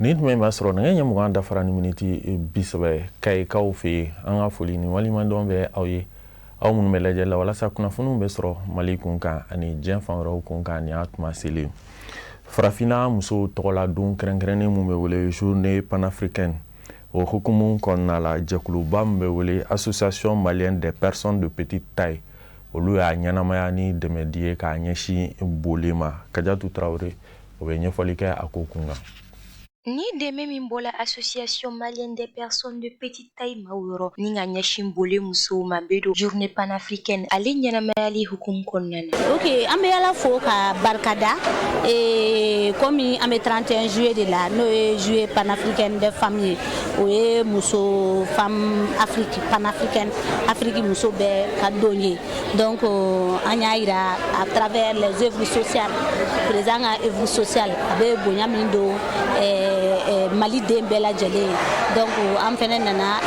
Nin tuma in b'a sɔrɔ nɛgɛ ɲɛ 20 dafara ni miniti 30 ye Kayikaw fɛ yen. An ka foli ni waleɲumandɔn bɛ aw ye, aw minnu bɛ lajɛli la walasa kunnafoniw bɛ sɔrɔ Mali kun kan ani diɲɛ fan wɛrɛw kun kan. Nin y'a tuma selen. Farafinna musow tɔgɔla don kɛrɛnkɛrɛnnen min bɛ wele Journée panafricaine, o hukumu kɔnɔna la, jɛkuluba min bɛ wele Association malienne des personnes de petite taille, olu y'a ɲɛnamaya ni dɛmɛdi ye k'a ɲɛsin Bole ma. Kajatu Tarawele, o bɛ ɲɛfɔli kɛ a ko kun kan. Ni dɛmɛ min bɔla Association malienne des personnes de petite taille maaw yɔrɔ ni ka ɲɛsin Bole musow ma bɛ don Journée panafricaine ale ɲɛnamayali hukumu kɔnɔna na. Ok, an bɛ Ala fo ka barikada komi an bɛ 31 juillet de la, n'o ye Journée panafricaine des femmes ye. O ye muso, femme Afrique, panafricaine, Afrique muso bɛɛ ka don ye. Donc an y'a yira à travers les œuvres sociales, président ka œuvre sociale, a bɛ bonya min don Mali den bɛɛ lajɛlen ye. Donc an fɛnɛ nana,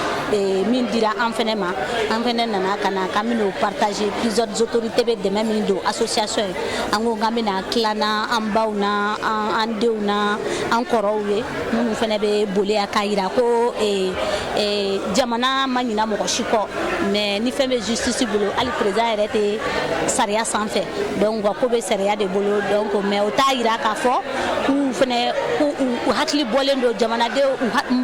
min dira an fɛnɛ ma, an fɛnɛ nana ka na k'an bɛn'o partager. Plusieurs autorités bɛ dɛmɛ min don association ye, an ko k'an bɛna tila n'an baw na an denw na an kɔrɔw ye minnu fɛnɛ bɛ boli yan, k'a yira ko jamana ma ɲina mɔgɔ si kɔ. Mais ni fɛn bɛ justice bolo, hali président yɛrɛ tɛ sariya sanfɛ, donc u ka ko bɛ sariya de bolo. Donc mais o t'a yira k'a fɔ k'u fɛnɛ k'u u hakili bɔlen don jamanadenw,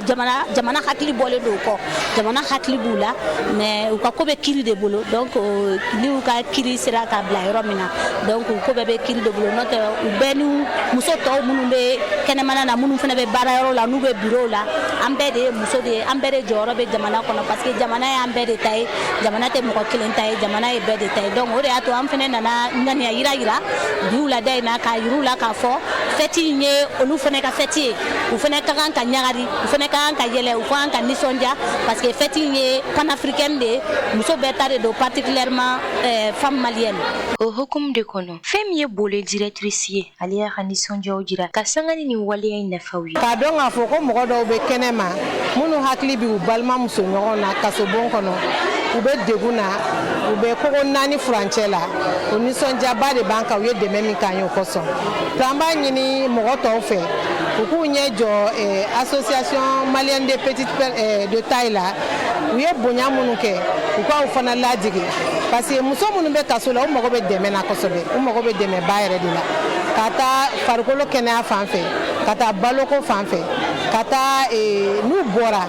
jamana hakili bɔlen don u kɔ. Jamana hakili b'u la, mais u ka ko bɛ kiiri de bolo. Donc n'u ka kiiri sera ka bila yɔrɔ min na, donc ko bɛɛ bɛ kiiri de bolo. N'o tɛ, u bɛɛ ni muso tɔw minnu bɛ kɛnɛmana na, minnu fana bɛ baarayɔrɔ la, n'u bɛ bureau la, an bɛɛ de ye muso de ye, an bɛɛ de jɔyɔrɔ bɛ jamana kɔnɔ, parce que jamana y'an bɛɛ de ta ye. Jamana tɛ mɔgɔ kelen ta ye, jamana ye bɛɛ de ta ye. Donc o de y'a to an fana nana ŋaniya yira yira bi wulada in na, k'a yir'u la k'a fɔ fête in ye olu fana ka fête ye. U fana ka kan ka ɲagari, u fana ka kan ka yɛlɛ, u ka kan ka nisɔndiya, parce que fête in ye panafricaine de ye, muso bɛɛ ta de don, particulièrement femme malienne. O hukumu de kɔnɔ, fɛn min ye Bole directrice ye, ale y'a ka nisɔndiyaw jira ka sanga ni nin waleya in nafaw ye. K'a dɔn k'a fɔ ko mɔgɔ dɔw bɛ kɛnɛ ma minnu hakili b'u balima muso ɲɔgɔn na kasobon kɔnɔ, u bɛ degun na, u bɛ kogo naani furancɛ la, o nisɔndiyaba de b'an kan u ye dɛmɛ min k'an ye. O kosɔn an b'a ɲini mɔgɔ tɔw fɛ, u k'u ɲɛ jɔ Association malienne de petite de taille la. U ye bonya minnu kɛ, u k'aw fana ladege, parce que muso minnu bɛ kaso la, u mago bɛ dɛmɛ na kosɛbɛ. U mago bɛ dɛmɛba yɛrɛ de la, ka taa farikolo kɛnɛya fan fɛ, ka taa baloko fan fɛ, ka taa n'u bɔra,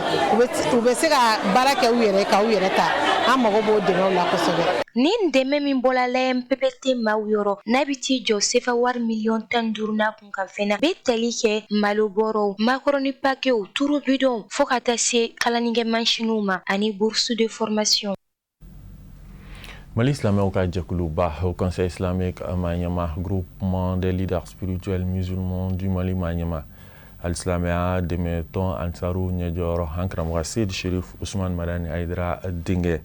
u bɛ se ka baara kɛ u yɛrɛ ka u yɛrɛ ta. An mago b'o dɛmɛw la kosɛbɛ. Nin dɛmɛ min bɔla l'AMPPT maaw yɔrɔ, n'a bɛ t'i jɔ sefa wari miliyɔn 15 n'a kun kan fɛnɛ, bɛ tali kɛ malo bɔrɔw, makɔrɔni paquetw, turu bidɔnw, fo ka taa se kalanikɛ mansinw ma ani bourse de formation. Mali silamɛw ka jɛkuluba Haut Conseil islamique ma ɲɛma, Groupement des leaders spirituels musulmans du Mali ma ɲɛma, alisilamɛya dɛmɛtɔn Ansaru ɲɛjɔyɔrɔ, an karamɔgɔ Seyid Sherif Usman Madani Hayidara denkɛ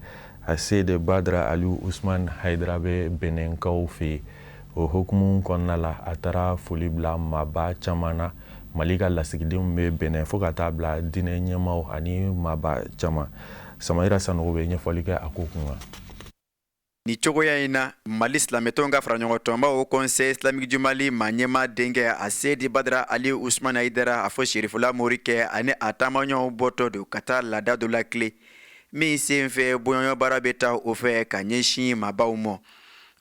Seyid Badara Aliyu Usman Hayidara bɛ Benɛnkaw fɛ yen. O hukumu kɔnɔna la, a taara foli bila maaba caman na, Mali ka lasigidenw bɛ Benɛn, fo ka taa bila diinɛ ɲɛmaaw ani maaba caman. Samayira Sanogo bɛ ɲɛfɔli kɛ a ko kun kan. Ni cogoya in na, Mali silamɛtɔn ka faraɲɔgɔntɔnba Haut Conseil islamique du Mali ma ɲɛma denkɛ a Seyidi Badara Ali Usman Hayidara, a fɔ Serifula Morikɛ, ani a taamaɲɔgɔnw bɔtɔ don ka taa laada dɔ la tile min sen fɛ bɔɲɔgɔn baara bɛ taa o fɛ ka ɲɛsin maabaw ma.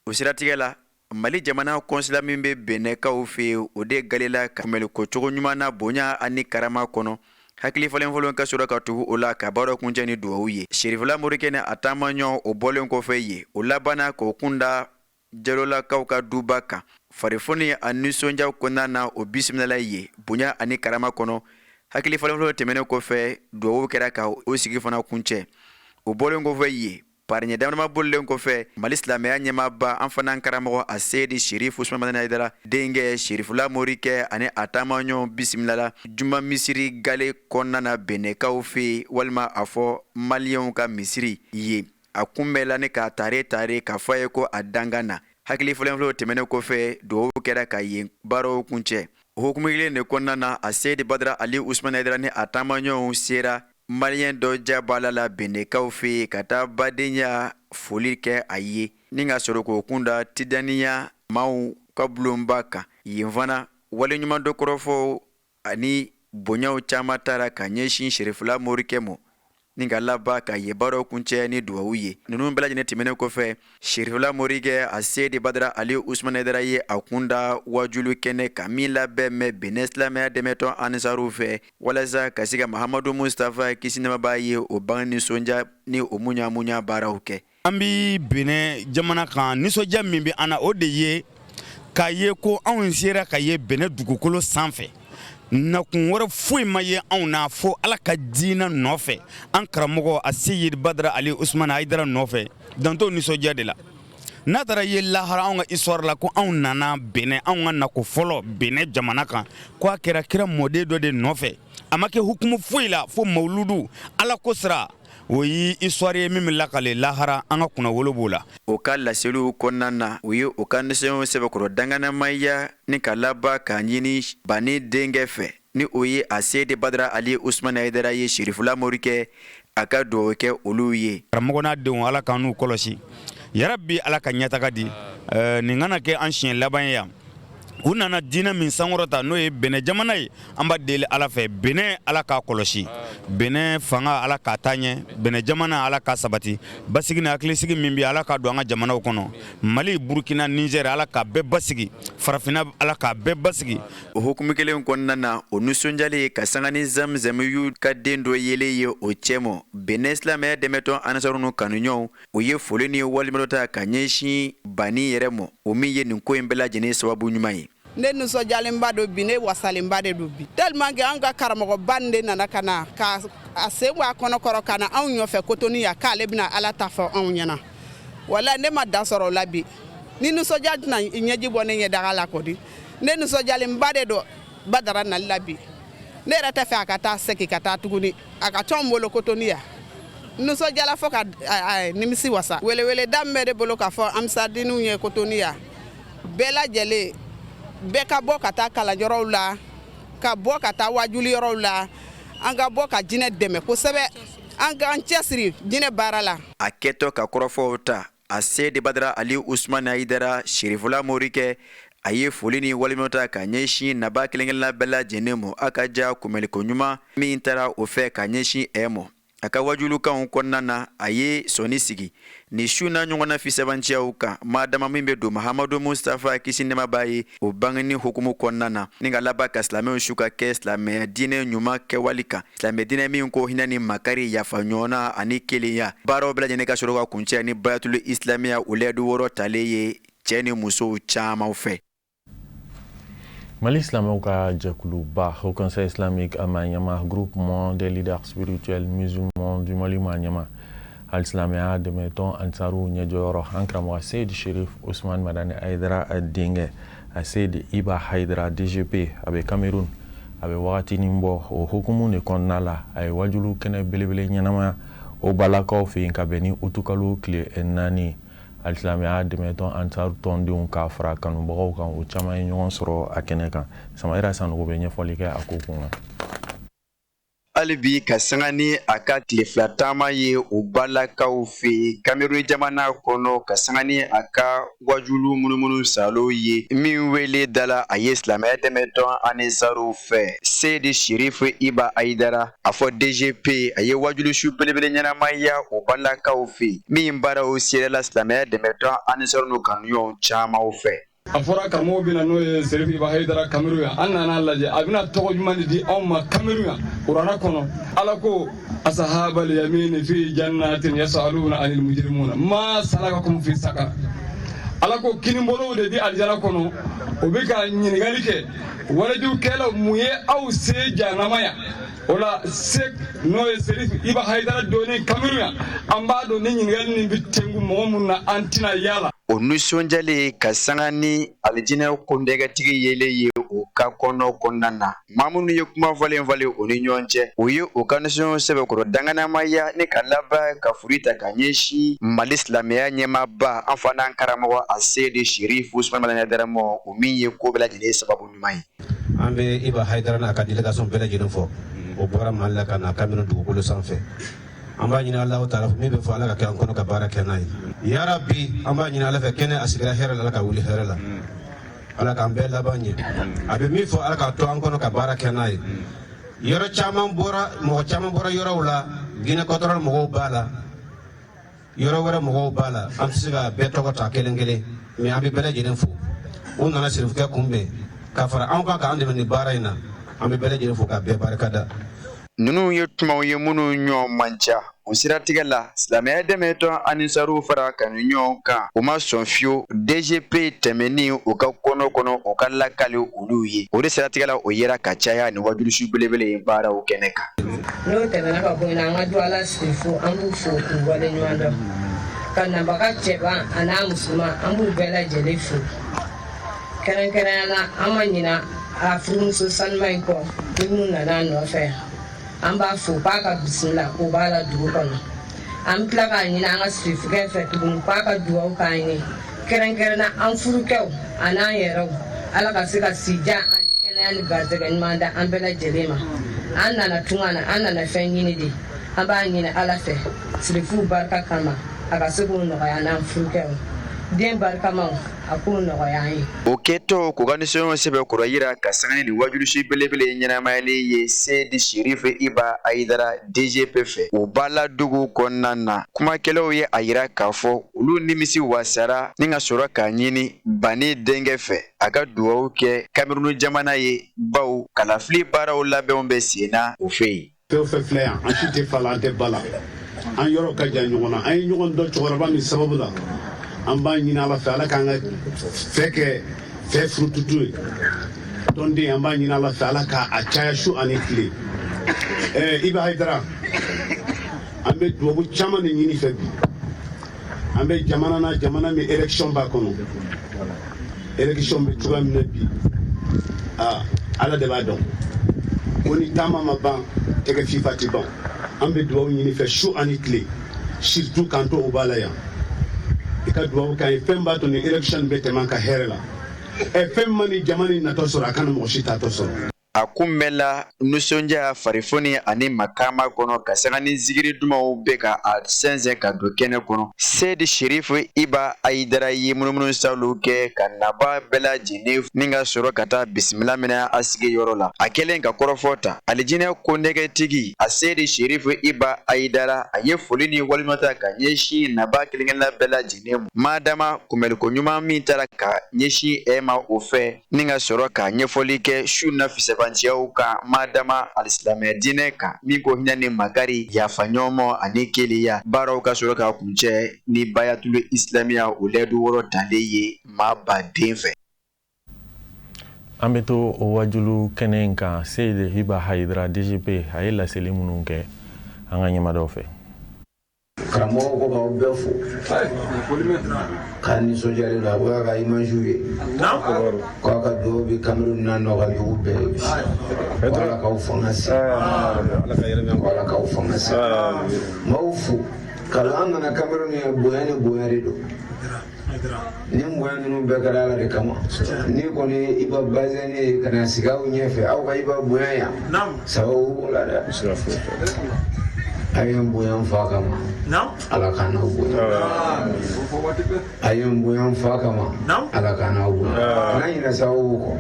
O siratigɛ la, Mali jamana consulat min bɛ Benɛkaw fɛ yen, o de galela ka kunbɛnliko cogo ɲuman na bonya ani karama kɔnɔ. Hakili falen ka sɔrɔ ka tugu o la ka baara kuncɛ ni dugawu ye. Serifula Morikɛ ni a taamaɲɔgɔn, o bɔlen kɔfɛ yen, o labanna k'o kunda Jalolakaw ka duba kan. Farifoni a nisɔndiya kɔnɔna na, o bisimilala yen bonya ani karama kɔnɔ. Hakili falen tɛmɛnen kɔfɛ, dugawu kɛra ka o sigi fana kuncɛ. O bɔlen kɔfɛ yen, pariɲɛ damadama bolilen kɔfɛ, Mali silamɛya ɲɛmaaba, an fana karamɔgɔ a Seyidi Sherif Usman Madani Hayidara denkɛ Serifula Morikɛ ani a taamaɲɔgɔn bisimilala juma misiri gale kɔnɔna na Benɛkaw fɛ yen, walima a fɔ Maliyɛnw ka misiri ye. A kunbɛnla ni k'a tare tare k'a fɔ a ye ko a dankan na. Hakili fɔlɔfɔlɔ tɛmɛnen kɔfɛ, dugawu kɛra ka yen baaraw kuncɛ. O hukumu kelen de kɔnɔna na, a Seyidi Badara Ali Usman Hayidara ni a taamaɲɔgɔnw sera Maliyɛn dɔ jabala la Benɛkaw fɛ yen ka taa badenya foli kɛ a ye, ni ka sɔrɔ k'o kunda Tidaniya maaw ka bulonba kan. Yen fana, waleɲumandɔn kɔrɔfɔw ani Bonyaw caman tara ka ɲɛsin Serifula morikɛ ma ni ka laban ka ye baaraw kuncɛ ni dugawu ye. Ninnu bɛɛ lajɛlen tɛmɛnen kɔfɛ, Serifula morikɛ a Seyidi Badara Ali Usumani Hayidara ye a kun da wajulu kɛnɛ kan min labɛn bɛ Benin silamɛya dɛmɛtɔn Ansaru fɛ walasa ka se ka Mahamadu Mustafa kisi nɛɛma b'a ye o bange nisɔndiya ni o muɲa muɲa baaraw kɛ. An bɛ Benin jamana kan, nisɔndiya min bɛ an na, o de ye k'a ye ko anw sera ka ye Benin dugukolo sanfɛ. Nakun wɛrɛ foyi ma ye anw na fo Ala ka diinɛ nɔfɛ, an karamɔgɔ a Seyidi Badara Ali Usumani Hayidara nɔfɛ. Dan t'o nisɔndiya de la. N'a taara ye lahara anw ka histoire la ko anw nana Benin, anw ka nako fɔlɔ Benin jamana kan, ko a kɛra kira mɔden dɔ de nɔfɛ, a ma kɛ hukumu foyi la fo mawuludu, Ala ko sira. O ye histoire ye min bɛ lakale lahara, an ka kunnawolo b'o la. O ka laseliw kɔnɔna na, u ye u ka nisɔndiya sɛbɛkɔrɔ danganamaya ni ka laban k'a ɲini Bani denkɛ fɛ, ni o ye a Seyidi Badara Ali Usumani Hayidara ye, Serifula morikɛ, a ka dugawu kɛ olu ye. Karamɔgɔ n'a denw, Ala k'an n'u kɔlɔsi yarabi, Ala ka ɲɛtaga di. Nin kana kɛ an siɲɛ laban ye yan. U nana diinɛ min sankɔrɔta, n'o ye Benin jamana ye, an b'a deli Ala fɛ, Benin, Ala k'a kɔlɔsi, Benin fanga, Ala k'a taa ɲɛ, Benin jamana, Ala k'a sabati, basigi ni hakilisigi min bɛ, Ala k'a don an ka jamanaw kɔnɔ, Mali, Burukina, Niger, Ala k'a bɛɛ basigi, farafinna, Ala k'a bɛɛ basigi. O hukumu kelen kɔnɔna na, o nisɔndiyalen ka sanga ni zamzamiyu ka den dɔ yelen ye o cɛma, Benin silamɛya dɛmɛtɔn Ansaru n'u kanuɲɔgɔnw, u ye foli ni waleɲumandɔn ta ka ɲɛsin Bani yɛrɛ ma, o min ye nin ko in bɛɛ lajɛlen sababu ɲuman ye. Ne nisɔndiyalenba don bi, ne wasalenba de don bi, tellement que an ka karamɔgɔba nin de nana ka na ka a sen bɔ a kɔnɔ kɔrɔ ka na anw nɔfɛ Cotonou yan, k'ale bɛna Ala ta fɔ anw ɲɛna. Wala ne ma da sɔrɔ o la bi. Ni nisɔndiya tɛna ɲɛji bɔ ne ɲɛdaga la kɔni. Ne nisɔndiyalenba de don Badara nali la bi. Ne yɛrɛ tɛ fɛ a ka taa segin ka taa tuguni, a ka to anw bolo Cotonou yan. Nisɔndiyala fo ka nimisi wasa. Weleweleda min bɛ ne bolo k'a fɔ ansaridiniw ye Cotonou yan, bɛɛ lajɛlen bɛɛ ka bɔ ka taa kalanyɔrɔw la, ka bɔ ka taa wajuliyɔrɔw la, an ka bɔ ka jinɛ dɛmɛ kosɛbɛ, an k'an cɛsiri jinɛ baara la. A kɛtɔ ka kɔrɔfɔw ta, a Seyidi Badara Ali Usumani Hayidara, Serifula morikɛ, a ye foli ni waleɲumandɔn ta ka ɲɛsin naba kelen-kelenna bɛɛ lajɛlen ma, a ka ja kunbɛnliko ɲuman min taara o fɛ ka ɲɛsin ɛ ma. A ka wajulukanw kɔnɔna na, a ye sɔnni sigi ni su na ɲɔgɔnna fisabanciyaw kan, maa dama min bɛ don Mahamadu Mustafa kisi nɛɛma b'a ye o bangeni hukumu kɔnɔna na, ni ka laban ka silamɛw su ka kɛ silamɛya diinɛ ɲuman kɛwale kan, silamɛ diinɛ min ko hinɛ ni makari, yafa ɲɔgɔnna ani kelenya. Baaraw bɛɛ lajɛlen ka sɔrɔ ka kuncɛ ni bayatulu islamiya o layidu wɔɔrɔ talen ye cɛ ni musow caman fɛ. Mali silamɛw ka jɛkuluba, Haut Conseil islamique maa ɲɛma, Groupement des leaders spirituels musulmans du Mali maa ɲɛma, hali silamɛya dɛmɛtɔn Ansaru ɲɛjɔyɔrɔ, an karamɔgɔ Seyidi Sherif Usman Madani Hayidara denkɛ a Seyidi Iba Hayidara DGP, a bɛ Cameroun a bɛ wagatinin bɔ. O hukumu de kɔnɔna la, a ye wajulu kɛnɛ belebele ɲɛnamaya o balakaw fɛ yen ka bɛn ni utukalo tile 4. Alisilamɛya dɛmɛtɔn Ansaru tɔndenw k'a fara kanubagaw kan, o caman ye ɲɔgɔn sɔrɔ a kɛnɛ kan. Samayira Sanogo bɛ ɲɛfɔli kɛ a ko kun kan. Hali bi ka sanga ni a ka tile 2 taama ye o balakaw fɛ yen Cameroun jamana kɔnɔ, ka sanga ni a ka wajulu munumunu salo ye min wele dala a ye silamɛya dɛmɛtɔn Ansaru fɛ, Seyidi Sherif Iba Hayidara, a fɔ DGP, a ye wajulu su belebele ɲɛnamaya o balakaw fɛ min baaraw serala silamɛya dɛmɛtɔn Ansaru n'u kanuɲɔgɔn caman fɛ. A fɔra karamɔgɔ bɛna, n'o ye Serifu Iba Hayidara, Cameroun yan. An nana lajɛ, a bɛna tɔgɔ ɲuman de di anw ma Cameroun yan. Kuranɛ kɔnɔ, Ala ko: ashabal yamini fi jannatin yasaluna anil mujrimuna ma salakakum fi sakar. Ala ko kinibolow de bi alijana kɔnɔ, o bɛ ka ɲininkali kɛ walejukɛlaw, mun ye aw se jahanama yan? O la, se n'o ye Serifu Iba Hayidara donnen Cameroun yan, an b'a dɔn ni ɲininkali nin bɛ tengu mɔgɔ mun na, an tɛna yala. O nisɔndiyalen ka sanga ni alijinɛ kundɛgɛtigi yelen ye o ka kɔnɔ kɔnɔna na, maa minnu ye kuma falen falen o ni ɲɔgɔn cɛ, o ye u ka nisɔn sɛbɛkɔrɔ danganamaya ni ka laban ka foli ta ka ɲɛsin Mali silamɛya ɲɛmaaba, an fa n'an karamɔgɔ a Seyidi Sherif Usumani Madani Hayidara ma, o min ye ko bɛɛ lajɛlen sababu ɲuman ye. An bɛ Iba Hayidara n'a ka délégation bɛɛ lajɛlen fɔ, o bɔra Mali la ka na Cameroun dugukolo sanfɛ. An b'a ɲini Alahu taala min bɛ fɔ, Ala ka kɛ an kɔnɔ ka baara kɛ n'a ye yarabi. An b'a ɲini Ala fɛ, kɛnɛ a sigira hɛrɛ la, Ala ka wuli hɛrɛ la, Ala k'an bɛɛ laban ɲɛ. A bɛ min fɔ, Ala k'a to an kɔnɔ ka baara kɛ n'a ye. Yɔrɔ caman bɔra, mɔgɔ caman bɔra yɔrɔw la, Guinée équatoriale mɔgɔw b'a la, yɔrɔ wɛrɛ mɔgɔw b'a la. An tɛ se ka bɛɛ tɔgɔ ta kelen kelen, mais an bɛ bɛɛ lajɛlen fo. U nana sirifukɛ kunbɛn ka fara anw kan k'an dɛmɛ nin baara in na. An bɛ bɛɛ lajɛlen fo ka bɛɛ barika da. Ninnu ye kumaw ye minnu ɲɔgɔn man ca. O siratigɛ la, silamɛya dɛmɛtɔn Anisaru fara kanu ɲɔgɔn kan, u ma sɔn fiyewu DGP tɛmɛni u ka kɔnɔ kɔnɔ, u ka lakali olu ye. O de siratigɛ la, o yera ka caya ni wajulisu belebele in baaraw kɛnɛ kan. N'o tɛmɛna ka bɔ yen, an ka Duwala sirifu, an b'u fo k'u waleɲuman dɔn. Ka nabaga cɛba a n'a musoman, an b'u bɛɛ lajɛlen fo. Kɛrɛnkɛrɛnya la, an ma ɲina a furumuso sanuma in kɔ ni mun nana a nɔfɛ yan. An b'a fo k'a ka bisimila o b'a la dugu kɔnɔ. An bɛ tila k'a ɲini an ka sirifukɛ fɛ tuguni k'a ka dugawu k'an ye, kɛrɛnkɛrɛnna an furukɛw an'an yɛrɛw. Ala ka se ka sijan ani kɛnɛya ni garijɛgɛ ɲuman da an bɛɛ lajɛlen ma. An nana tunga na, an nana fɛn ɲini de. An b'a ɲini Ala fɛ, sirifuw barika kama, a ka se k'o nɔgɔya n'an furukɛw den barikamaw, a k'o nɔgɔya an ye. O kɛtɔ k'u ka nisɔndiya sɛbɛkɔrɔ yira ka sanga ni wajulisu belebele ɲɛnamayali ye Seyidi Sirifu Iba Ayidara DGP fɛ Obala dugu kɔnɔna na, kumakɛlaw ye a yira k'a fɔ olu nimisi wasara ni ka sɔrɔ k'a ɲini Bani denkɛ fɛ a ka dugawu kɛ Kamerun jamana ye, bawo kalafili baaraw labɛnw bɛ sen na u fɛ yen. Fɛn o fɛn filɛ yan, an si tɛ fa la, an tɛ ba la, an yɔrɔ ka jan ɲɔgɔn na. An ye ɲɔgɔn dɔn cɛkɔrɔba min sababu la, an b'a ɲini Ala fɛ, Ala k'an ka fɛ kɛ fɛ furututu ye. Tɔnden, an b'a ɲini Ala fɛ, Ala k'a caya su ani tile. Ɛɛ Iba Hayidara, an bɛ dugawu caman de ɲini fɛ bi. An bɛ jamana na, jamana min élection b'a kɔnɔ. Élection bɛ cogoya min na bi, aa, Ala de b'a dɔn ko ni taama ma ban, tɛgɛ fifa tɛ ban. An bɛ dugawu ɲini fɛ su ani tile, surtout k'an to o b'a la yan. I ka dugawu k'an ye, fɛn b'a to ni élection bɛ tɛmɛ an ka hɛrɛ la. Ɛ, fɛn ma ni jama ni natɔ sɔrɔ, a kana mɔgɔ si tatɔ sɔrɔ. A kunbɛla nisɔndiya, farifoni ani makama kɔnɔ, ka sanga ni zikiri dumanw bɛ ka a sɛnsɛn ka don kɛnɛ kɔnɔ. Seyidi Sirifu Iba Ayidara ye munumunu salo kɛ ka naba bɛɛ lajɛlen ni ka sɔrɔ ka taa bisimila minɛ a sigiyɔrɔ la. A kɛlen ka kɔrɔfɔ ta, alijinɛ konnɛgɛtigi a Seyidi Sirifu Iba Ayidara, a ye foli ni walima ta ka ɲɛsin naba kelenkelenna bɛɛ lajɛlen ma, madama kunbɛliko ɲuman min taara ka ɲɛsin e ma o fɛ, ni ka sɔrɔ ka ɲɛfɔli kɛ su na fisabanciyaw kan, madama alisilamɛya diinɛ kan min ko hinɛ ni makari, yafa ɲɔgɔn ani kelenya. Baaraw ka sɔrɔ ka kuncɛ ni bayatulu isilamiya o layidu wɔɔrɔ talen ye maa baden fɛ. An bɛ to o wajulu kɛnɛ in kan. Seyidi Iba Hayidara DGP, a ye laseli minnu kɛ an ka ɲɛmadaw fɛ. Karamɔgɔ ko k'aw bɛɛ fo k'a nisɔndiyalen don. A bɔra ka image ye k'a ka dugawu bɛ Cameroun n'a nɔ ka dugu bɛɛ ye, ko Ala k'aw fanga se, ko Ala k'aw fanga se. N b'aw fo kalan. An nana Cameroun ye, bonya ni bonya de don. Ni bonya ninnu bɛɛ kɛra Ala de kama. Ni kɔni i ba bazɛn ye ka na sigi aw ɲɛfɛ, aw ka i ba bonya yan, sababu b'o la dɛ. A ye n bonya n fa kama, Ala k'an n'aw bonya. A ye n bonya n fa kama, Ala k'an n'aw bonya. Kana ɲinɛ sababu kɔ,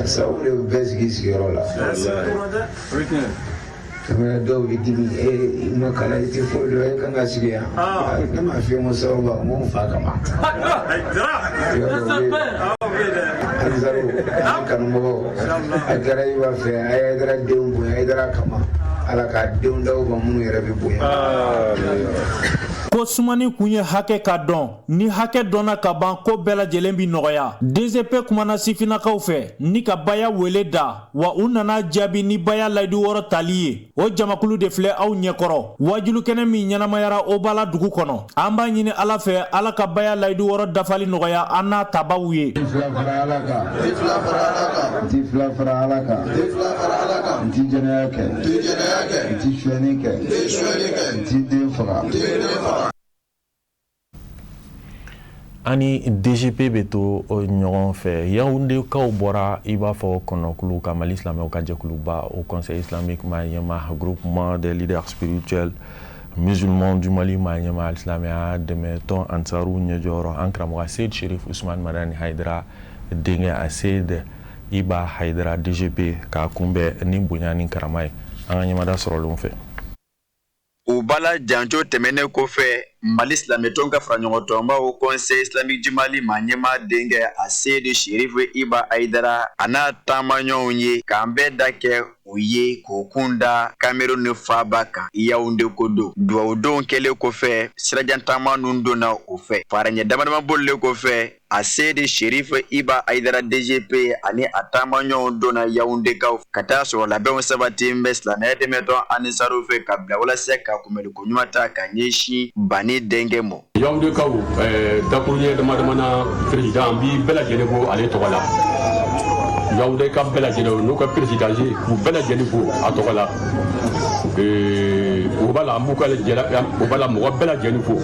sababu de bɛ bɛɛ sigi sigiyɔrɔ la. Tɛmɛ dɔw bɛ dimi e i ma kalan, i tɛ foyi dɔn, e kan ka sigi yan. Ne m'a f'i ye ko sababu, n ko n fa kama. Ansaru ani kanubagaw, a kɛra i b'a fɛ a ye Hayidara denw bonya Hayidara kama. Ala ka denw d'aw ma minnu yɛrɛ bɛ bonya. Ko sumani kun ye hakɛ ka dɔn. Ni hakɛ dɔnna ka ban, ko bɛɛ lajɛlen bi nɔgɔya. DGP kumana sifinnakaw fɛ ni ka baya wele da wa, u nana jaabi ni baya layidu wɔɔrɔ tali ye. O jamakulu de filɛ aw ɲɛkɔrɔ wajulukɛnɛ min ɲɛnamayara Obala dugu kɔnɔ. An b'a ɲini Ala fɛ, Ala ka baya layidu wɔɔrɔ dafali nɔgɔya an n'a tabaw ye. N fila fara Ala kan, n ti fila fara Ala kan, n ti jɛnɛya kɛ, n ti sonyɛni kɛ, n ti den faga. Ani DGP bɛ to ɲɔgɔn fɛ. Yawundekaw bɔra i b'a fɔ kɔnɔkulu ka Mali silamɛw ka jɛkuluba Haut Conseil islamique maa ɲɛma, Groupement des leaders spirituels musulmans du Mali maa ɲɛma, silamɛya dɛmɛ tɔn Ansaru ɲɛjɔyɔrɔ, an karamɔgɔ Seyid Sherif Usman Madani Hayidara denkɛ a Seyid Iba Hayidara DGP k'a kunbɛn ni bonya ni karama ye an ka ɲɛmada sɔrɔlenw fɛ. U bala janjo tɛmɛnen kɔfɛ, Mali silamɛtɔn ka faraɲɔgɔntɔnba Haut Conseil islamique du Mali maa ɲɛmaa denkɛ a Seyidi Serifu Iba Hayidara a n'a taamaɲɔgɔnw ye k'an bɛɛ da kɛ u ye k'u kun da Kamerun faaba kan Yawunde ko don. Dugawudon kɛlen kɔfɛ, sirajan taama ninnu donna u fɛ faraɲɛ damadama bolilen kɔfɛ. A Seyidi Serifu Iba Hayidara DGP ani a taamaɲɔgɔnw donna Yawundekaw ka taa sɔrɔ labɛnw sabati bɛ silamɛya dɛmɛtɔn Anisaru fɛ ka bila walasa ka kunbɛnliko ɲuman ta ka ɲɛsin Bani denkɛ ma. Yawundekaw dakuruɲɛ dama dama na, président bi bɛɛ lajɛlen fo ale tɔgɔ la. Yawundeka bɛɛ lajɛlen n'u ka président k'u bɛɛ lajɛlen fo a tɔgɔ la. O b'a la, an b'u ka o b'a la mɔgɔ bɛɛ lajɛlen fo.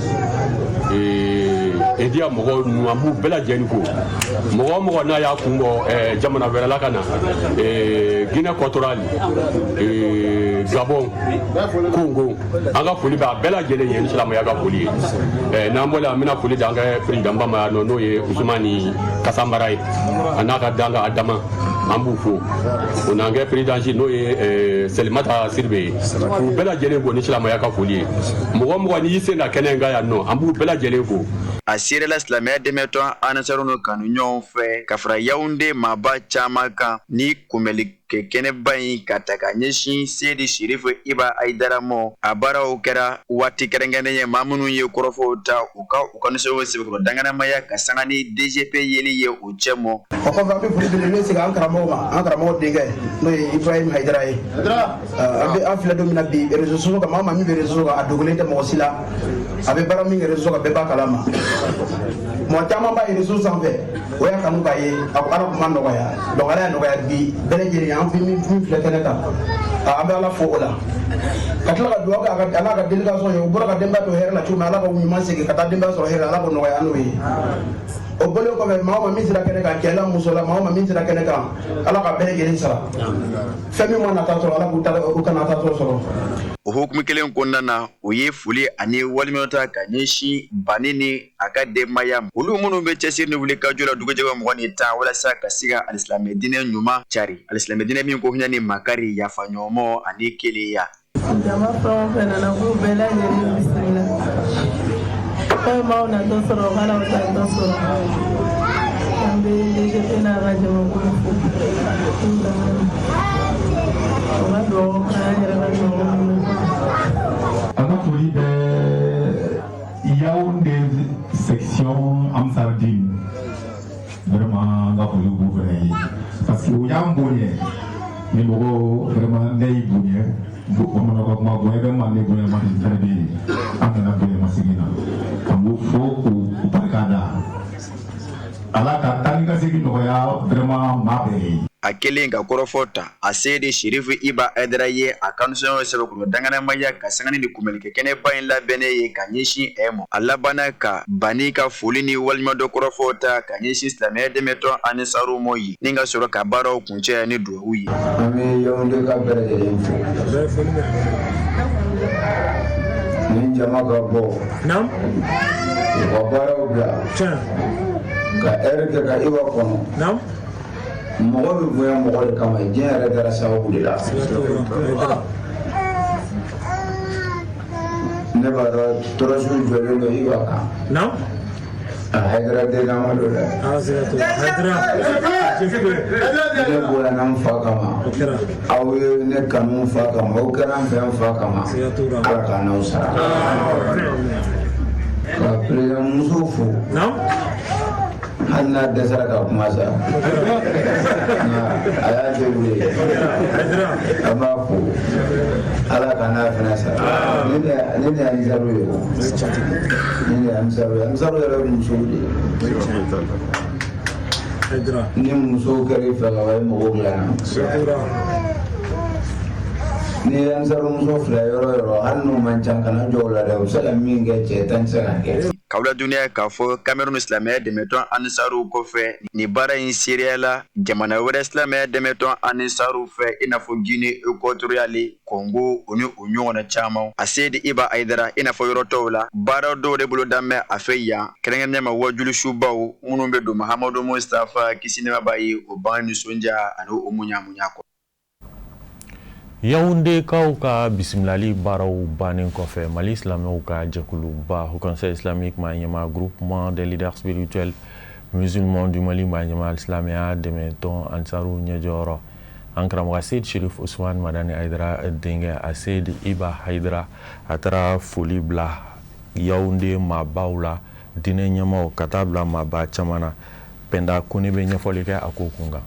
Ediya mɔgɔ ninnu, an b'u bɛɛ lajɛlen fo. Mɔgɔ o mɔgɔ n'a y'a kun bɔ jamana wɛrɛ la ka na, Guinée équatoriale, Gabon, Congo, an ka foli b'a bɛɛ lajɛlen ye ni silamɛya ka foli ye. N'an bɔra, an bɛna foli di an ka président ba ma yan nɔ, n'o ye Usumani Kasanbara ye, a n'a ka danka Adama, an b'u fo. O n'an kɛ président n'o ye Selimata Siribe ye, k'u bɛɛ lajɛlen fo ni silamɛya ka foli ye. Mɔgɔ o mɔgɔ n'i y'i sen da kɛnɛ in kan yan nɔ, an b'u bɛɛ lajɛlen fo. A seerela silamɛya dɛmɛtɔn Anisaru n'u kanuɲɔgɔnw fɛ ka fara Yawunde maaba caman kan ni kunbɛnli kɛ kɛnɛba in ka ta ka ɲɛsin Seyidi Serifu Iba Hayidara ma. A baaraw kɛra waati kɛrɛnkɛrɛnnen ye, maa minnu ye kɔrɔfɔw ta u ka nisɔndiya sɛbɛkɔrɔ danganamaya ka sanga ni DGP yeli ye u cɛ mɔ. O kɔfɛ, an bɛ foli belebele segin an karamɔgɔ ma, an karamɔgɔ denkɛ, n'o ye Ibrahim Hayidara ye. An bɛ an filɛ don min na bi, réseaux sociaux kan, maa o maa min bɛ réseaux kan, a dogolen tɛ mɔgɔ si la. A bɛ baara min kɛ réseau kan, bɛɛ b'a kalama. Mɔgɔ caman b'a ye réseau sanfɛ, o y'a kanu k'a ye, a ko Ala tun ma nɔgɔya. Donc Ala y'a nɔgɔya bi, bɛɛ lajɛlen an fi min filɛ kɛnɛ kan, an bɛ Ala fo o la, ka tila ka dugawu kɛ a n'a ka délégation ye. U bɔra ka denbaya to hɛrɛ la cogo min, Ala ka u ɲuman segin ka taa denbaya sɔrɔ hɛrɛ la, Ala k'o nɔgɔya an n'o ye. O bɔlen kɔfɛ, maa o maa min sera kɛnɛ kan, cɛ la, muso la, maa o maa min sera kɛnɛ kan, Ala ka bɛɛ lajɛlen sara. Fɛn min ma nata sɔrɔ, Ala k'u ta u kana ta sɔrɔ. O hukumu kelen kɔnɔna na, u ye foli ani waleɲuman ta ka ɲɛsin Bani ni a ka denbaya ma, olu minnu bɛ cɛsiri ni wulikajɔ la dugujɛba 20 ni 10 walasa ka se ka alisilamɛ diinɛ ɲuman cari, alisilamɛ diinɛ min ko hinɛ ni makari, yafa ɲɔgɔnma ani kelenya. Jama fɛn o fɛn nana, k'u bɛɛ lajɛlen bisimila. Fɛn m'aw natɔ sɔrɔ, o kana aw tantɔ sɔrɔ. An bɛ DGP n'a ka jamakulu fo k'u u ka dugawu k'an yɛrɛ ka dugawu minnu. An ka foli bɛ Yaoundé section Ansardine, vraiment an ka foli b'u fana ye parce que u y'an bonya. Ni mɔgɔ vraiment ne y'i bonya, bamananw ka kuma, bonya bɛ manden, bonya man di fɛnɛ bɛ yen. An nana bonya masegin na, an b'u fo k'u barika da. Ala ka taa ni ka segin nɔgɔya vraiment maa bɛɛ ye. A kɛlen ka kɔrɔfɔ ta, a Seyidi Serifu Iba Hayidara ye a ka nisɔndiya sɛbɛkɔrɔ danganamaya ka sanga ni kunbɛnlikɛ kɛnɛba in labɛnnen ye ka ɲɛsin ɛ ma. A labanna ka Bani ka foli ni waleɲumandɔn kɔrɔfɔw ta ka ɲɛsin silamɛya dɛmɛtɔn Anisaru mɔ ye, ni ka sɔrɔ ka baaraw kuncɛ ni dugawu ye. An bɛ Yaoundé ka bɛɛ lajɛlen fo. Ni jama ka bɔ u ka baaraw bila ka ɛri kɛ ka Iba kɔnɔ. Mɔgɔ bɛ bonya mɔgɔ de kama, diɲɛ yɛrɛ kɛra sababu de la. Ne b'a dɔn tɔɔrɔsiw jɔlen don Iba kan. A Hayidara den nama don dɛ. Ne bonyana n fa kama, aw ye ne kanu n fa kama, aw kɛra n fɛ n fa kama. Ala k'a n'aw sara. Ka président muso fo, hali n'a dɛsɛra ka kuma sa, nka a y'a débrouillé. An b'a fo, Ala ka n'a fana sara. Nin de ye Ansaru ye, nin de ye Ansaru ye. Ansaru yɛrɛ ye musow de ye. Ni musow kɛra i fɛ ka ban, i mago dilanna. N'i ye ansarumuso fila yɔrɔ yɔrɔ, hali n'u man ca, kana jɔ o la dɛ, u bɛ se ka min kɛ cɛ 10 tɛ se k'a kɛ. K'aw ladɔnniya k'a fɔ Cameroun silamɛya dɛmɛtɔn Ansaru kɔfɛ, nin baara in seereyala jamana wɛrɛ silamɛya dɛmɛtɔn Ansaru fɛ, i n'a fɔ Guinée équatoriale, Congo, o ni o ɲɔgɔnna caman. A Seyidi Iba Hayidara, i n'a fɔ yɔrɔ tɔw la, baara dɔw de boloda bɛ a fɛ yan, kɛrɛnkɛrɛnnenya ma wajulisubaw minnu bɛ don Mahamadu Mustafa kisi nɛɛma b'a ye, o bange nisɔndiya ani o munya munya kɔ. Yawundekaw ka bisimilali baaraw bannen kɔfɛ, Mali silamɛw ka jɛkuluba Haut Conseil islamique maa ɲɛmaa, groupement des leaders spirituels musulmans du Mali maa ɲɛmaa, silamɛya dɛmɛtɔn Ansaru ɲɛjɔyɔrɔ, an karamɔgɔ Seyid Sherif Usman Madani Hayidara denkɛ a Seyid Iba Hayidara, a taara foli bila Yawunde maabaw la, diinɛ ɲɛmaaw ka taa bila maaba caman na. Pɛnda Kone bɛ ɲɛfɔli kɛ a ko kun kan.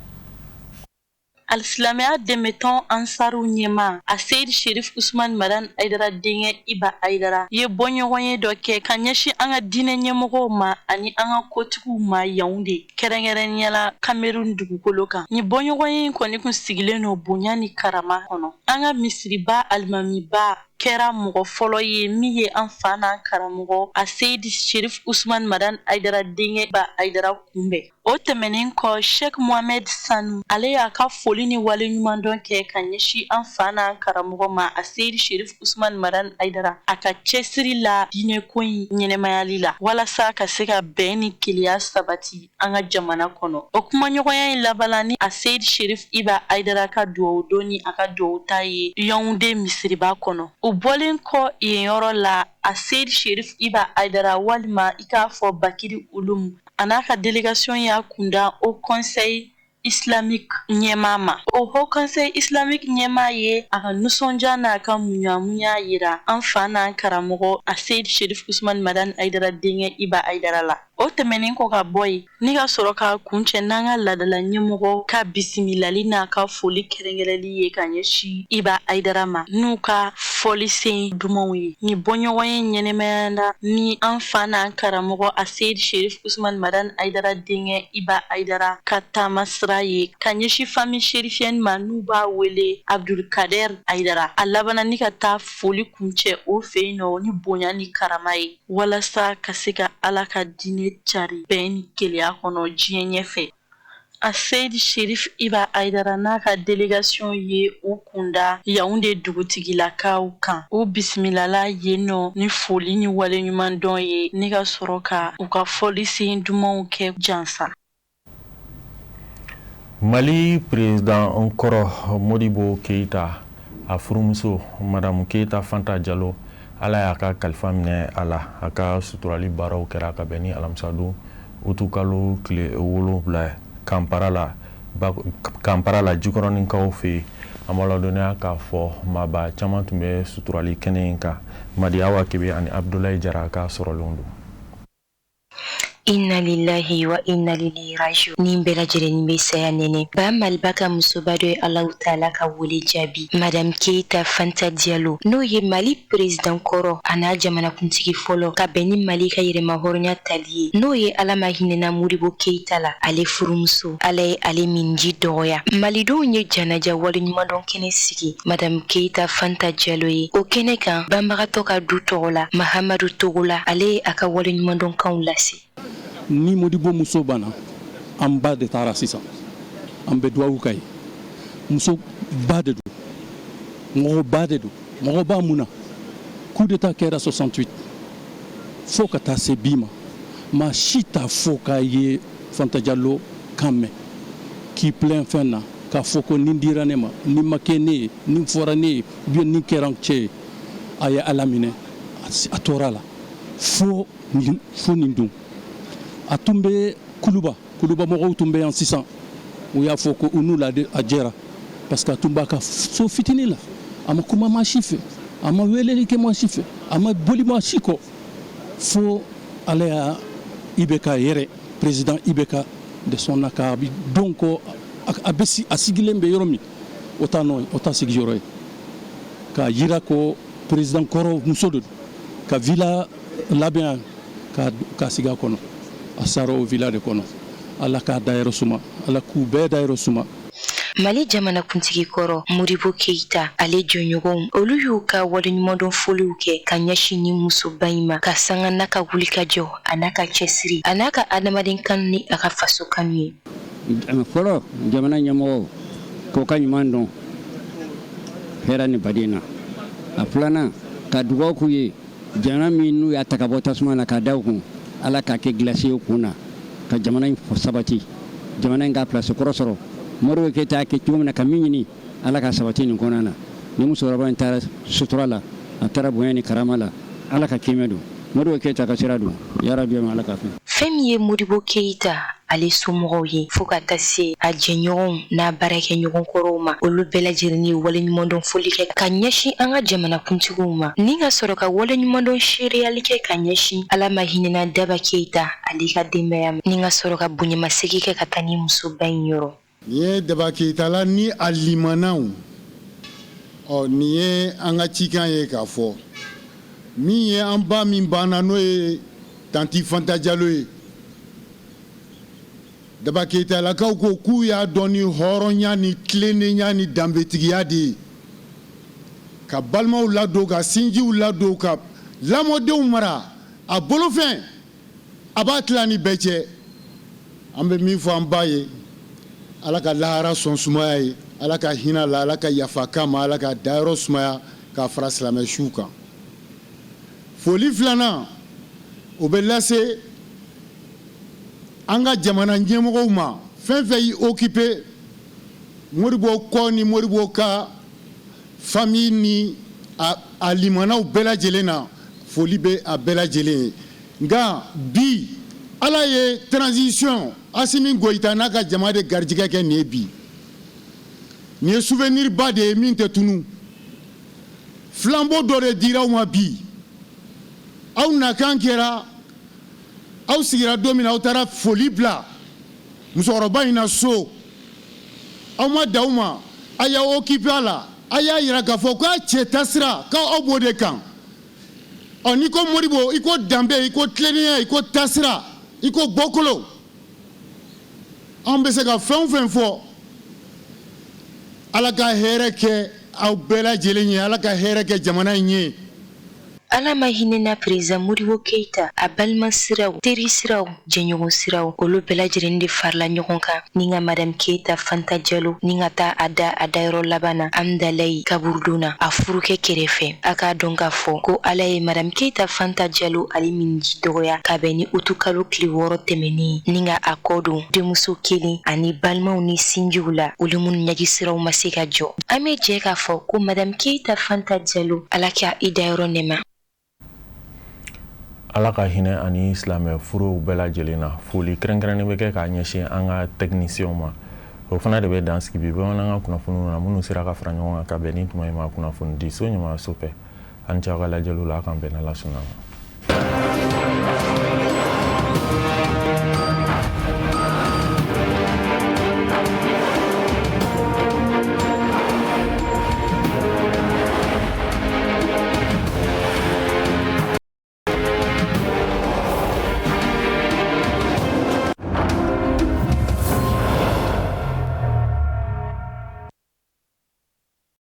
Alisilamɛya dɛmɛtɔn Ansaru ɲɛmaa Aseyid Sherif Usman Madani Hayidara denkɛ Iba Hayidara ye bɔɲɔgɔnye dɔ kɛ ka ɲɛsin an ka diinɛ ɲɛmɔgɔw ma ani an ka kotigiw ma Yaounde, kɛrɛnkɛrɛnnenya la Cameroun dugukolo kan. Nin bɔɲɔgɔnye in kɔni kun sigilen don bonya ni karama kɔnɔ. An ka misiriba alimamiba kɛra mɔgɔ fɔlɔ ye min ye an fa n'an karamɔgɔ Aseyid Sherif Usman Madani Hayidara denkɛ Iba Hayidara kunbɛn. O tɛmɛnen kɔ, Sheikh Mohamed Sanu, ale y'a ka foli ni waleɲumandɔn kɛ ka ɲɛsin an fa n'an karamɔgɔ ma Aseyid Sherif Usman Madani Hayidara, a ka cɛsiri la diinɛko in ɲɛnɛmayali la walasa ka se ka bɛn ni kelenya sabati an ka jamana kɔnɔ. O kumaɲɔgɔnya in labanna ni Aseyid Sherif Iba Hayidara ka dugawudon ni a ka dugawu ta ye Yaounde misiriba kɔnɔ. U bɔlen kɔ yen yɔrɔ la, Aseyid Sherif Iba Hayidara, walima i k'a fɔ Bakiri Ulum, a n'a ka délégation y'a kunda Haut Conseil islamique ɲɛmaa ma. O Haut Conseil islamique ɲɛmaa ye a ka nisɔndiya n'a ka muɲamuɲa yira an fa n'an karamɔgɔ Aseyid Sherif Usman Madani Hayidara denkɛ Iba Hayidara la. O tɛmɛnen kɔ ka bɔ yen, ni ka sɔrɔ k'a kuncɛ n'an ka ladala ɲɛmɔgɔ ka bisimilali n'a ka foli kɛrɛnkɛrɛnli ye ka ɲɛsin Iba Hayidara ma n'u ka fɔlisen dumanw ye. Nin bɔɲɔgɔnye ɲɛnɛmayana ni an fa n'an karamɔgɔ Aseyid Sherif Usman Madani Hayidara denkɛ Iba Hayidara ka taama sira ye ka ɲɛsin famille chérifienne ma n'u b'a wele Abdulkader Hayidara. A labanna ni ka taa foli kuncɛ o fɛ yen nɔ ni bonya ni karama ye, walasa ka se ka Ala ka diinɛ cari bɛn ni kelenya kɔnɔ diɲɛ ɲɛfɛ. Aseyid Sherif Iba Hayidara n'a ka délégation ye u kunda Yaounde dugutigilakaw kan. U bisimilala yen nɔ ni foli ni waleɲumandɔn ye, ni ka sɔrɔ ka u ka fɔlisen dumanw kɛ jansa. Mali président kɔrɔ Modibo Keyita, a furumuso Madame Keyita Fanta Jalo, Ala y'a ka kalifa minɛ a la. A ka suturali baaraw kɛra ka bɛn ni alamisadon utukalo tile 7 Kampara la Jikɔrɔninkaw fɛ yen. An b'a ladɔnniya k'a fɔ maaba caman tun bɛ suturali kɛnɛ in kan. Madiyawa Kebe ani Abudulayi Jara ka sɔrɔlenw don. Inna lillahi wa inna ilayhi rajiun. Nin bɛɛ lajɛlen bɛ saya nɛnɛ ba Maliba ka musoba dɔ ye. Alahu taala ka wele jaabi. Madame Keyita Fanta Diallo, n'o ye Mali président kɔrɔ a n'a jamanakuntigi fɔlɔ ka bɛn ni Mali ka yɛrɛma hɔrɔnya tali ye, n'o ye Ala ma hinɛna Modibo Keyita la, ale furumuso, Ala ye ale minji dɔgɔya. Malidenw ye janaja waleɲumandɔn kɛnɛ sigi Madame Keyita Fanta Diallo ye. O kɛnɛ kan, banbagatɔ ka du tɔgɔ la, Mahamadu Togola, ale ye a ka waleɲumandɔnkanw lase. Ni Modibo muso banna, an ba de taara. Sisan an bɛ duwawu ka ye. Muso ba de don, mɔgɔ ba de don. Mɔgɔ ba mun na? Coup d'état kɛra 68 fo ka taa se bi ma, maa si t'a fɔ k'a ye Fanta Jalo kan mɛn k'i plaint fɛn na, k'a fɔ ko nin dira ne ma, nin ma kɛ ne ye, nin fɔra ne ye, ou bien nin kɛra n cɛ ye. A ye Ala minɛ, a tora la fo nin don. A tun bɛ Kuluba, Kuluba mɔgɔw tun bɛ yan sisan, u y'a fɔ ko u n'u la a jɛra, parce que a tun b'a ka so fitinin la. A ma kuma maa si fɛ, a ma weleli kɛ maa si fɛ, a ma boli maa si kɔ, fo Ala y'a IBK yɛrɛ, président IBK de sɔnna k'a don ko a bɛ a sigilen bɛ yɔrɔ min, o t'a nɔ, o t'a sigiyɔrɔ ye, k'a yira ko président kɔrɔ muso de don, ka villa labɛn ka sigi a kɔnɔ. A sara o villa de kɔnɔ. Ala k'a dayɔrɔ suma, Ala k'u bɛɛ dayɔrɔ suma. Mali jamanakuntigi kɔrɔ Modibo Keyita, ale jɔɲɔgɔnw, olu y'u ka waleɲumandɔn foliw kɛ ka ɲɛsin ni musoba in ma, ka sanga n'a ka wulikajɔ, a n'a ka cɛsiri, a n'a ka adamaden kanu ni a ka faso kanu ye. Fɔlɔ, jamana ɲɛmɔgɔw k'o ka ɲuman dɔn hɛrɛ ni baden na. A filanan, ka dugawu k'u ye, jamana min n'u y'a ta ka bɔ tasuma na k'a da u kun, Ala k'a kɛ gilasi ye kun na, ka jamana in sabati, jamana in ka place kɔrɔ sɔrɔ. Modibo Keyita y'a kɛ cogo min na ka min ɲini, Ala ka sabati nin kɔnɔna na. Ni musokɔrɔba in taara sutura la, a taara bonya ni karama la, Ala ka kɛmɛ don Modibo Keyita ka sira don, yarabi Ala ka fɛn. Fɛn min ye Modibo Keyita ale somɔgɔw ye, fo ka taa se a jɛɲɔgɔnw n'a baarakɛɲɔgɔn kɔrɔw ma, olu bɛɛ lajɛlen ye waleɲumandɔn foli kɛ ka ɲɛsin an ka jamanakuntigiw ma, ni ka sɔrɔ ka waleɲumandɔn seereyali kɛ ka ɲɛsin Ala ma hinɛna Daba Keyita ale ka denbaya ma, ni ka sɔrɔ ka bonyamasegin kɛ ka taa ni musoba in yɔrɔ. Nin ye Daba Keyitala ni a limanaw, ɔ nin ye an ka cikan ye k'a fɔ min ye an ba min banna, n'o ye tanti Fanta Jalo ye. Daba Keyitalakaw ko k'u y'a dɔn ni hɔrɔnya ni tilennenya ni danbetigiya de ye, ka balimaw ladon, ka sinjiw ladon, ka lamɔdenw mara a bolofɛn, a b'a tila ni bɛɛ cɛ. An bɛ min fɔ an ba ye, Ala ka lahara sɔn sumaya ye, Ala ka hinɛ la, Ala ka yafa k'a ma, Ala ka dayɔrɔ sumaya k'a fara silamɛ suw kan. Foli filanan, o bɛ lase an ka jamana ɲɛmɔgɔw ma, fɛn fɛn y'i occupé Modibo kɔ ni Modibo ka famille ni a limanaw bɛɛ lajɛlen na, foli bɛ a bɛɛ lajɛlen ye. Nka bi Ala ye transition Asimi Goyita n'a ka jama de garijɛgɛ kɛ nin ye bi. Nin ye souvenir ba de ye min tɛ tunu. Flambeau dɔ de dira aw ma bi. Aw nakan kɛra, aw sigira don min na, aw taara foli bila musokɔrɔba in na so. Aw ma dan o ma, a y'aw occupé a la, a y'a yira k'a fɔ k'a cɛ taasira k'aw b'o de kan. Ɔ n'i ko Modibo, i ko danbe, i ko tilennenya, i ko taasira, i ko bɔkolo. Anw bɛ se ka fɛn o fɛn fɔ, Ala ka hɛrɛ kɛ aw bɛɛ lajɛlen ye, Ala ka hɛrɛ kɛ jamana in ye. Ala ma hinɛna Président Modibo Keyita, a balima siraw, teri siraw, jɛɲɔgɔn siraw, olu bɛɛ lajɛlen de farala ɲɔgɔn kan ni ka Madame Keyita Fanta Jalo ni ka taa a da a dayɔrɔ laban na Amdalayi kaburudon na, a furukɛ kɛrɛfɛ. A k'a dɔn k'a fɔ ko Ala ye Madame Keyita Fanta Jalo ale minniji dɔgɔya ka bɛn ni utukalo tile 6 tɛmɛnen, ni ka a kɔ don denmuso kelen ani balimaw ni sinjiw la, olu minnu ɲɛji siraw ma se ka jɔ. An bɛ jɛ k'a fɔ ko Madame Keyita Fanta Jalo, Ala ka i dayɔrɔ nɛma. Ala ka hinɛ ani silamɛ furuw bɛɛ lajɛlen na. Foli kɛrɛnkɛrɛnnen bɛ kɛ k'a ɲɛsin an ka tɛkinisiyɛnw ma. O fana de bɛ dan sigi bi bamanankan kunnafoniw na, minnu sera ka fara ɲɔgɔn kan ka bɛn ni tuma in ma kunnafoni di so ɲɛmaayaso fɛ. An cɛ aw ka lajɛliw la, a k'an bɛn n'Ala sɔnna ma.